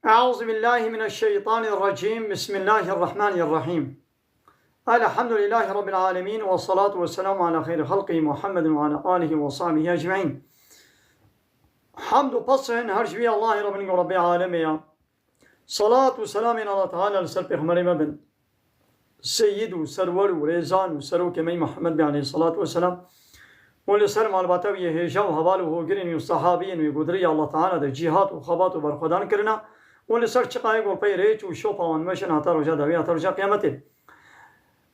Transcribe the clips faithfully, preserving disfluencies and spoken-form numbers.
أعوذ بالله من الشيطان الرجيم. بسم الله الرحمن الرحيم. الحمد لله رب العالمين، والصلاة والسلام على خير خلقه محمد وعلى آله وصحبه أجمعين. Hamd û pesên her ji vî Allahê re bin, Rabbê alemê ya. Salat û selamên Allah Teala li ser Pêxemberê me bin. Seyyid û serwer û rêzan û serokê me Muhammed be aleyhissalatu vesselam. Û li ser malbata wî yê hêja û heval û hogirên wî û sahabiyên wî ku di rêya Allah Teala de cîhat û xebat û berxwedan kirina. Û li ser çiqayê ku pey rêç û şopa wan meşin heta roja dawî, heta roja qiyametê.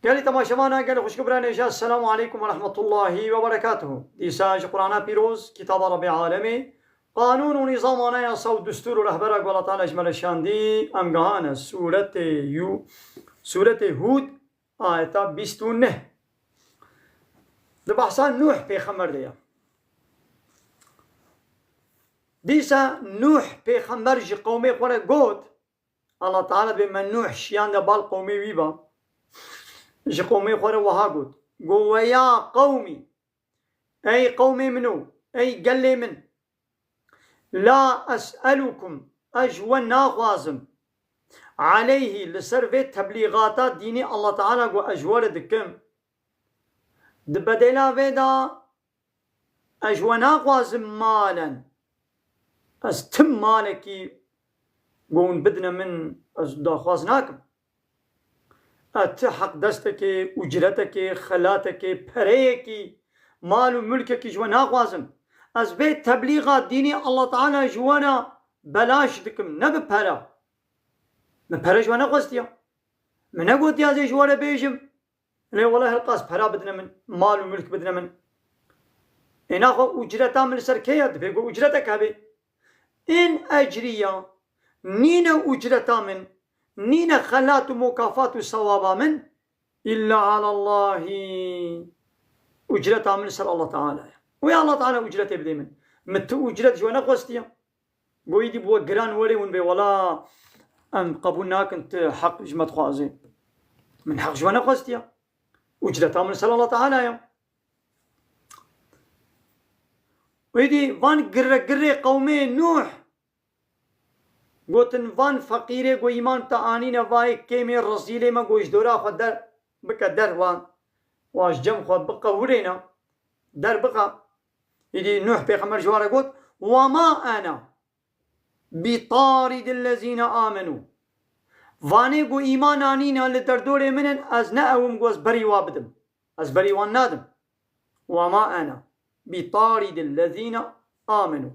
Gelî temaşevana, gelî xwişk û birayên hêja, Esselamu aleykum ve rahmetullahi ve berekatuhu. Dîsa ji Qur'ana pîroz, kitaba Rabbê alemê, qanûn û nîzam, anayasa û destûr û rehbera ku Allah Teala ji me re şandî, em gihane sûretê Yû-, sûretê Hûd, ayeta bîst û neh. Di behsa Nûh pêxember de ye. Dîsa Nûh pêxember ji qewmê xwe re got, Allah Teala dibê me Nûh şiyande bal qewmê wî ba. Ji qewmê xwe re wiha got, got, "Ve ya qewmî, ey qewmê min û ey gelê min, la es'elukum, ez ji we naxwazim, aleyhî, li ser vê teblîxata dînê Allah Teala ku ez ji we re dikim. Di bedêla vê de ez ji we naxwazim malen. Ez tim malekî ku hûn bidine min, ez daxwaz nakim. Ez ti heqdestekê, ucretekê, xelatekê, pereyekî, mal û mulkekî ji we naxwazim. Ez vê teblîxa dînê Allah Teala ji we re belaş dikim, ne bi pere. Min pere ji we nexwestiya. Min negotiya ez ê ji we re bêjim, lê wele hilqas pera bidine min, mal û mulk bidine min. Ê naxwe ucreta min li ser kê ye? Divê ku ucretek hebe. In ecriya, nîne ucreta min, nîne xelat û mukafat û sewaba min, illa alallahî. Ucreta min li ser Allah Teala ye. Wê Allah Teala ucretê bidê min. Min tu ucret ji we nexwestiya. Goyî dî bi we giran werê hûn bê, wela em qebûl nakin tu heq ji me dixwazê. Min heq ji we nexwestiya. Ucreta min li ser Allah Teala ya. Êdî van girre girrê qewmê Nûh gotin, van feqîrê ku îman te anîne, vayê kêmê rezîlê me ku ji dora xwe der bike, der wan, wa ji cem xwe biqewirêne, der bixe. Êdî Nûh pêxember ji wan re got, "Wa ma ene bi taridil lezîne amenû." Vanê ku îman anîne li derdorê min in, ez ne ew im ku ez berî wa bidim. Ez berî wan nadim. Wa ma ene bi taridil lezîne amenû.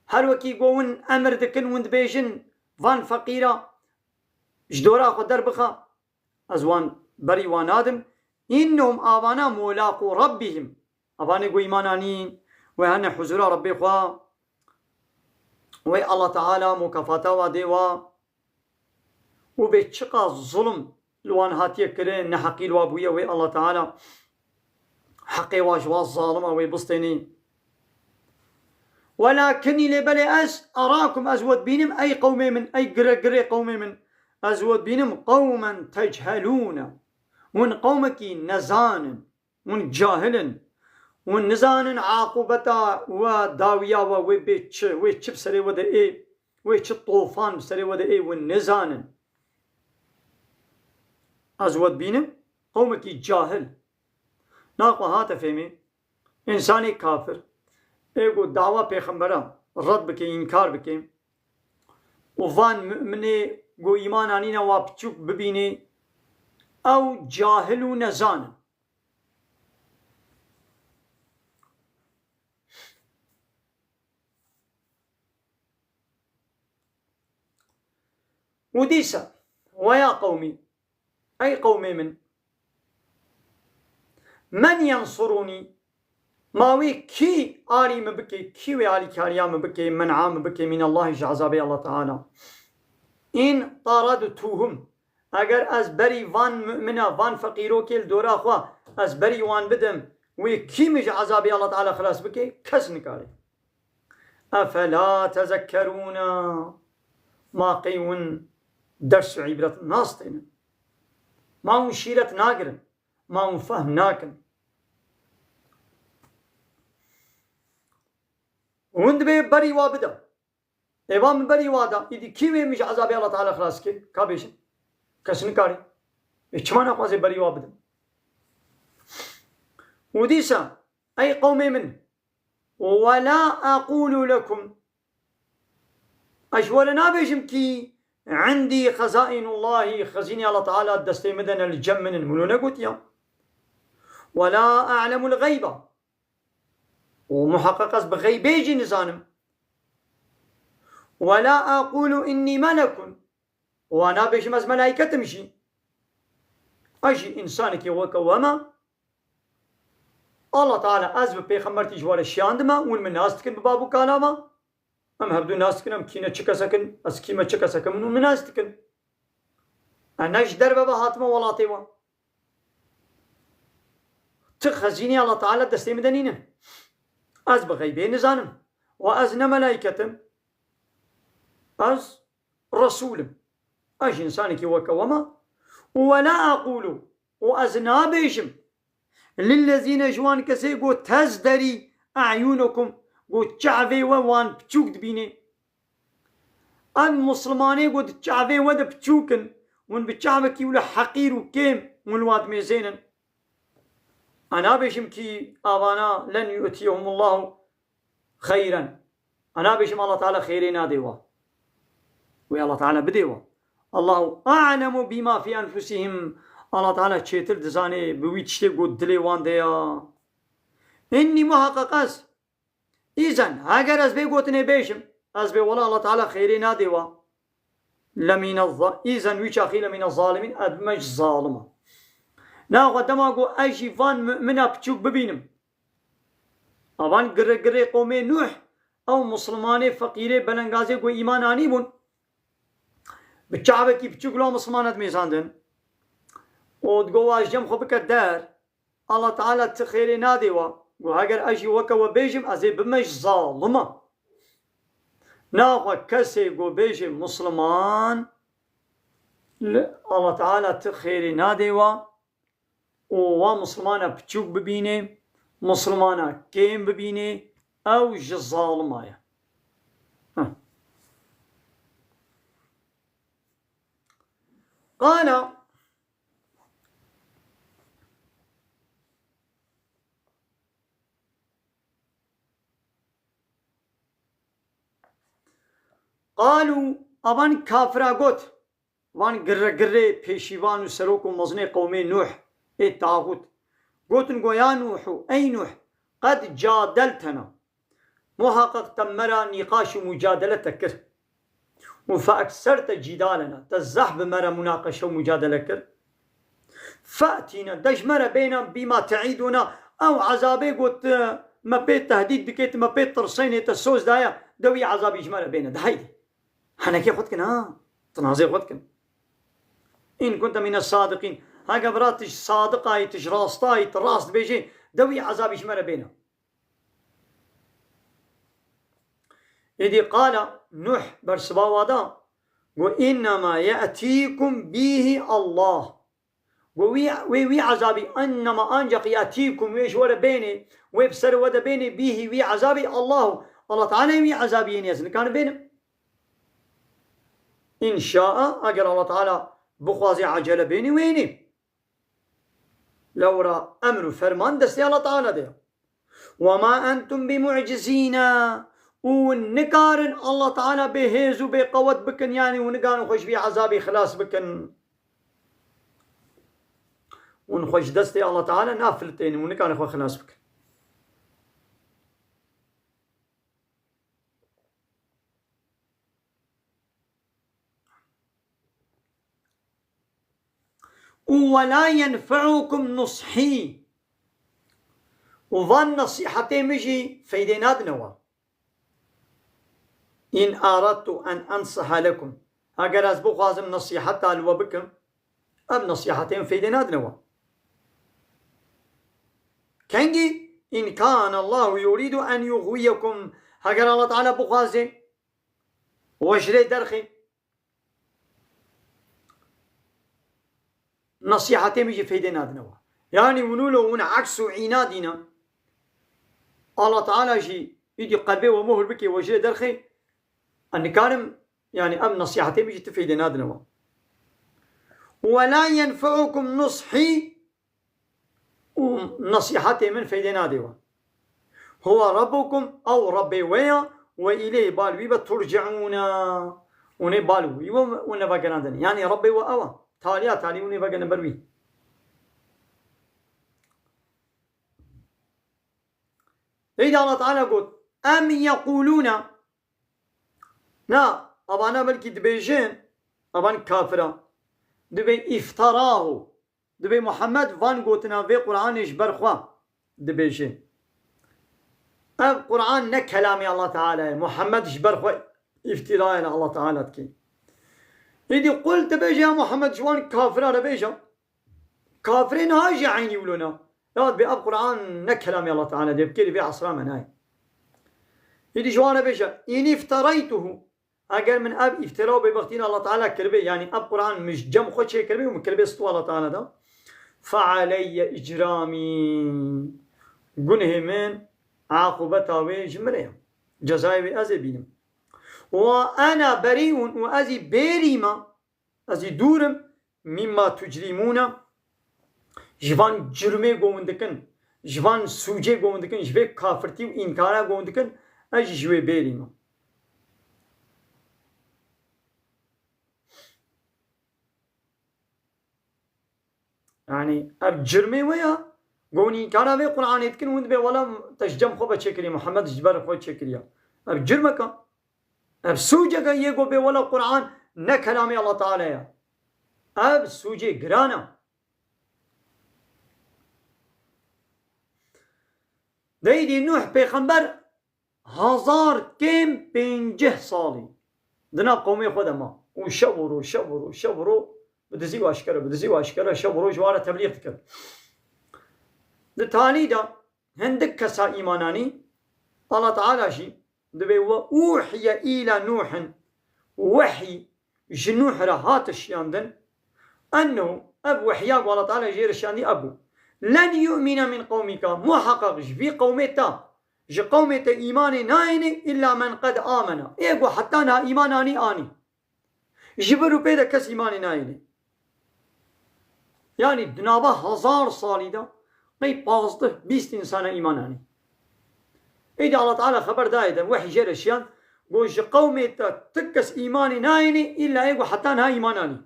Her wekî ku hûn emir dikin, hûn dibêjin, van feqîra ji dora xwe derbixe, ez wan berî wan nadim. Înnehum, avana, mulaqû rabbihim. Avanê ku îman anîn, wê hene huzura Rabbê xwe. Wê Allah Teala mukafata wa dê wa. Û bê çiqas zulm li wan hatiye kirin, neheqî li wa bûye, wê Allah Teala heqê wa ji wa zalima wê bistênî. Welakinî, lê belê ez, erakum, ez we dibînim, ey qewmê min, ey gire girê qewmê min, ez we dibînim qewmen techelûne. Hûn qewmekî nezan in. Hûn cahil in. Hûn nizanin aqûbeta we, dawiya we, wê bê çi, wê çi bi serê we de ê, wê çi tofan bi serê we de ê, hûn nizanin. Ez we dibînim, qewmekî cahil. Naxwe hate fêmê, însanê kafir, ê ku dawa pêxembera red bike, înkar bike, û van mu'minê ku îman anîne wa piçûk bibînê, ew cahil û nezan in. Û dîsa, weya qewmî, ey qewmê min, men yensurûnî, ma wê kî alî min bike, kî wê alîkariya min bike, men'a min bike, mînallahî, ji ezabê Allah Teala. În taredtuhum, eger ez berî van mu'mina, van feqîrokê li dora xwe, ez berî wan bidim, wê kî min ji ezabê Allah Teala xilas bike? Kes nikare. Efela tezekkerûne, ma qey hûn ders û îbret nastênin? Ma hûn şîret nagirin? Ma hûn fehm nakin? Hûn dibê berî wa bide. Ê va min berî wa da, îdî kî wê min ji ezabê Allah Teala xilas kir? Ka bêjin. Kes nikare. Ê çima naxwaze berî wa bidim? Û dîsa, ey qewmê min, ولا أقول لكم، ez ji we re nabêjim kî عندي خزائن الله، xezînê Allah Teala destê min de ne, li cem min in, min wilo negotiya. ولا أعلم الغيب، û muheqeq ez bi xeybê jî nizanim. ولا أقول إني ملك، û nabêjim ez melaîket im jî. Ez jî însanekî weke we me. Allah Teala, ez bi pêxembertî ji we re şiyandime, hûn min nas dikin bi bab û kala me. Em hevdu nas dikin, em kî ne çi kesek in, ez kî me çi kesek im, hûn min nas dikin. Ez ne ji derve ve hatime welatê we. Ti xezînê Allah Teala destê min de nîne. Ez bi xeybê nizanim. Û ez ne melaîket im. Ez Resûl im. Ez jî însanekî weke we me. ولا أقول، û ez nabêjim, للذين، ji wan kesê ku تزدري أعينكم، ku çavê we wan piçûk dibîne. Ev Muslimanê ku di çavê we de piçûk in, hûn bi çavekî wilo heqîr û kêm hûn li wa dimêzênin. Ez nabêjim kî avana لن يؤتيهم الله خيرا. Ez nabêjim Allah Teala xêrê nadê wa. Wê Allah Teala bidê wa. الله أعلم بما في أنفسهم. Allah Teala çêtir dizanê bi wî tiştê ku dilê wan de ya. Înnî muheqeq ez. Îzen, heger ez vê gotinê bêjim, ez bê wela Allah Teala xêrê nadê wa. لمن الظ-، îzen wî çaxî لمن الظالمين، ez bime ji zalima. Naxwe dema ku ez jî van mumina piçûk bibînim. Avan girê girê qomê Nuh, ew Muslimanê feqîrê belengazê ku îman anîbûn, bi çavekî piçûk lo Muslimana dimêzandin. Û digo wa ji cem xwe bike der, Allah Teala ti xêrê nadê wa. Got, heger ez jî weke we bêjim, ez ê bime ji zalima. Naxwe kesê ku bêje Musliman, li Allah Teala ti xêrê nadê wa û wa Muslimana piçûk bibînê, Muslimana kêm bibînê, ew ji zalima ye. Heh. Qala Qalû, avan kafira got, van girre girrê pêşîvan û serok û mezinê qewmê Nuh, ê taxût, gotin go ya Nuhu, ey Nuh, qed cadeltena. Muhaqqeq te me ra nîqaş û mucadele te kir. Û feekserte cîdalena, te zehf bi me re munaqeşe û mucadele kir. Fe'tîna, de ji me re bêne bîma te'îdûna, ew ezabê got, me pê tehdîd dikê, tu me pê tirsenê, te soz daye, de wî ezabî ji me re bêne. De heydê. Henekê xwe dikin, ha? Tinazê xwe dikin. În kunte mîne sadiqîn. Hege bira tu ji sadiqayî, tu ji rastayî, tu rast dibêjî, de wî ezabî ji me re bêne. Êdî qala Nuh bersiva wa da, got, "Înnema ye'tîkum bîhî Allah." Got, "Wî, wê wî ezabî, ennema, ancaq ye'tîkum, wê ji we re bênê, wê bi ser we de bênê, bîhî, wî ezabî Allahu. Allah Teala wî ezabî yênî ez nikarim bênim. În şa'a, eger Allah Teala bixwazê ecele bênî wênî." Lewra emr û ferman destê Allah Teala de ye. "Ve ma entum bi mu'cizîne." Û nikarin Allah Teala bê hêz û bê qewet bikin, yanî û nikarin xwe ji vî ezabî xilas bikin. Hûn xwe ji destê Allah Teala nafilitênin û nikarin xwe xilas bikin. Û "Ve la yenfe'ukum nushî." Û van nesîhetê min jî feydê nadine we. "În aradtu en ensiha lekum." Heger ez bixwazim nesîheta li we bikim, ev nesîhetê min feydê nadine we. Kengî? "În kâne Allahu yurîdu en yuxwiyekum." Heger Allah Teala bixwaze, we ji rê derxê. Nesîhetê min jî feydê nadine we. Yanî hûn wilo hûn eks û înadî ne. Allah Teala jî îdî qelbê we muhr bike, we jê derxê. Ez nikarim, yani, ev nesihetê min jî tu feydê nadine wan. "Ve la yenfe'ukum nushî", û nesihetê min feydê nadê wan. "Huve Rabbukum", ew Rabbê we ya, "ve ileyhi", bal wî ve, "turceûne", û nê bal wî ve û nevegerandin. Yani Rabbê we ew e. Taliya talî û nê vegerin ber wî. Êdî Allah Teala got, "Em yequlûne", na, avana belkî dibêjin, avan kafira, dibê iftarahu, dibê Muhammed van gotina vê Qur'anê ji ber xwe dibêjin. Ev Qur'an ne kelamê Allah Teala ye. Muhammed ji ber xwe îftirayê li Allah Teala dike. Êdî qul dibêje ya Muhammed ji wan kafira re bêje. Kafirê niha jî eynî wilo ne. Ya dibê ev Qur'an ne kelamê Allah Teala diye, bi kêrî vê esra me nayê. Êdî ji wan re bêje, "În iftereytuhu", eger min ev îftira û bêbextîna Allah Teala kiribê, yani ev Qur'an min ji cem xwe çêkiribê û min kiribê stû Allah Teala da, "fe aleyye icramî", gunhê min, aqûbeta wê ji min re ye. Cezayê wê ez ê bînim. "Ve ene berî'un", û ez î bêrî me, ez î dûr im, "mimma tucrimûne", ji van cürmê ku hûn dikin, ji van sûcê ku hûn dikin, ji vê kafirtî û înkara ku hûn dikin, ez jî ji wê bêrî me. Yani ev cürmê we ya, ku hûn înkara vê Qur'anê dikin, hûn dibê wela te ji cem xwe ve çêkirî, Muhammed ji ber xwe çêkiriya. Ev cürmeka. Ev sûceke yê ku bê wela Qur'an ne kelamê Allah Teala ye. Ev sûcê giran e. Deydî Nuh pêxember hazar kêm pênceh salî di nav qewmê xwe de ma. Û şev û roj, şev û roj, şev û roj bi dizî û eşkere, bi dizî û eşkere şev û roj ji wan re teblîx dikir. Di talî de hindik kesa îman anî, Allah Teala jî dibê, "Ve uhiye îla Nuhin", wehyî ji Nuh re hate şiyandin, "ennehu", ev wehya ku Allah Teala jê re şiyandî ev bû, "len yu'mine min qewmika", muheqeq ji vî qewmê te, ji qewmê te îmanê nayêne, "illa men qed amena", ê ku heta niha îman anî, anî. Ji vir û pê de kes îmanê nayêne. Yanî di nava hezar salî de qey pazdeh bîst însana îman anî. Êdî Allah Teala xeber dayê de, wehî jê re şiyand, got, "Ji qewmê te ti kes îmanê nayêne, îlla ê ku heta niha îman anî."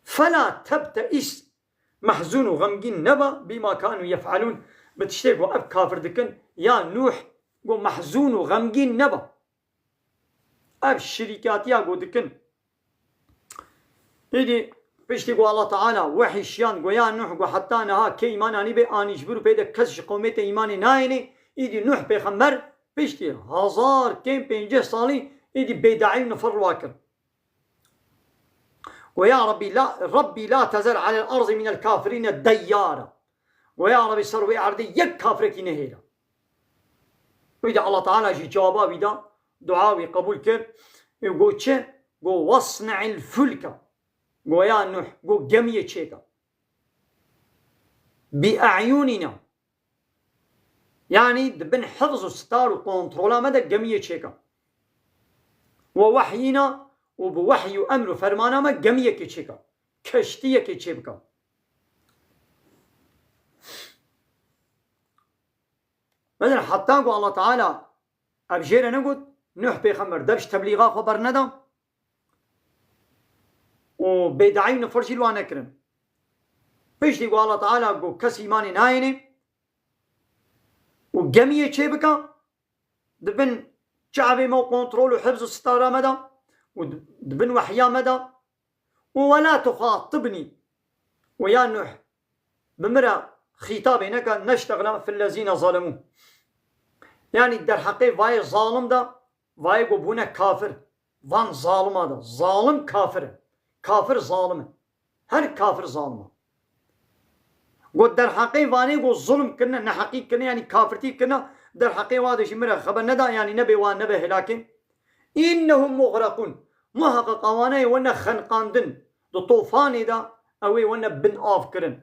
"Fela tebte'is", mehzûn û xemgîn nebe, "bîma kanû yef'elûn", bi tiştê ku ev kafir dikin, ya Nûh, got, "mehzûn û xemgîn nebe." Ev şirîkatiya ku dikin. Êdî piştî ku Allah Teala wehî şiyan, got, "Ya Nuh, got, heta niha kê îman anî bê, anî ji vir û pê de kes ji qewmê te îmanê nayênê." Êdî Nuh pêxember piştî hezar kêm pênceh salî êdî bêdaî û nifir li wa kir. Got, "Ya Rabbî la, Rabbî la tezer alel arzî minel kafirîne deyyara." Got, "Ya Rabbî, ser wê erdê yek kafirekî nehêle." Wî de Allah Teala jî cewaba wî da, dua wî qebûl kir. Û got çi? Got, "Wasni'il fulke." Got, "Ya Nuh, got, gemiyê çêke. Bi e'yunina." Yanî di bin hifz û sitar û kontrola me de gemiyê çêke. "Ve wehyina", û bi wehy û emr û fermana me gemiyekê çêke. Keştiyekê çêbike. Mesela heta ku Allah Teala ev jê re negot, Nuh pêxember dev ji teblîxa xwe berneda û bêdaî û nifir jî li wan nekirin. Piştî ku Allah Teala got kes îmanê nayênê û gemiyê çêbike, di bin çavê me û kontrol û hifz û sitara me de û di, di bin wehya me de û "Ve la tuxatibnî", û ya Nuh, bi min re xîtabê neke, "neştexla fillezîne zalemû." Yanî derheqê vayê zalim de, vayê ku bûne kafir. Van zalima de. Zalim kafir e. Kafir zalim e. Her kafir zalim e. Got derheqê vanê ku zulm kirine, neheqî kirine, yanî kafirtî kirine, derheqê wa de jî min re xeber neda, yanî nebe wan nebe helakê. "Înnehum muxreqûn." Muheqeq awaneyê wene xenqandin. Di tofanê de ew ê wene bin av kirin.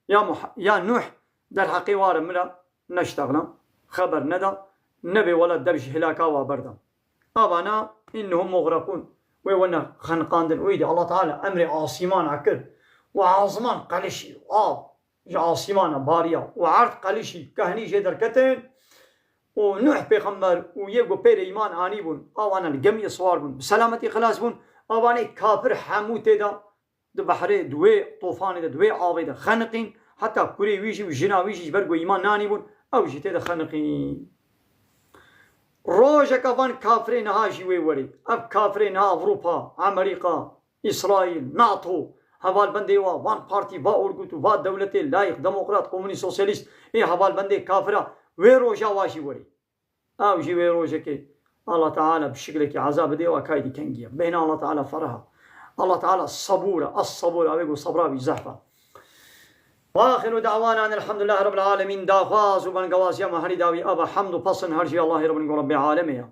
Ya Muh-, ya Nuh, derheqê wa re min re neştexla, xeber neda, nebê wela dev ji hilaka wa berda. Avana innehum muxrekûn. Wê wene xeniqandin. Wê de Allah Teala emrê asîmana kir. Û azman qelişî. Av ji asîmana bariya. Û erd qelişî. Kehnî jê derketin. Û Nuh pêxember û yê ku pê re îman anîbûn. Awana li gemiyê siwar bûn. Bi selametî xilas bûn. Awanê kafir hemû tê de di behrê, di wê tofanê de, di wê avê de xeniqîn, heta kurê wî jî û jina wî jî ji ber ku îman nanîbûn, ew jî tê de xeniqîn. Rojeka van kafirê niha jî wê werê. Ev kafirê niha Ewropa, Amerîka, Îsraîl, NATO, hevalbendê wa, van partî, va orgût û va dewletê layîq, demokrat, komunîst, sosyalîst, ê hevalbendê kafira, wê roja wa jî werê. Ew jî wê rojekê Allah Teala bi şiklekî ezab bidê wa kaydî kengiye. Bêhna Allah Teala ferha. Allah Teala sabûr e, as sabûr e, wê ku sabra wî zehf e. Wa axiru da'wana elhamdulillahi rabbil alemin. Daxwaz û bengewaziya me herî dawî ava hemd û pesn her jî Allahê Rabbin ku Rabbê alemê ya.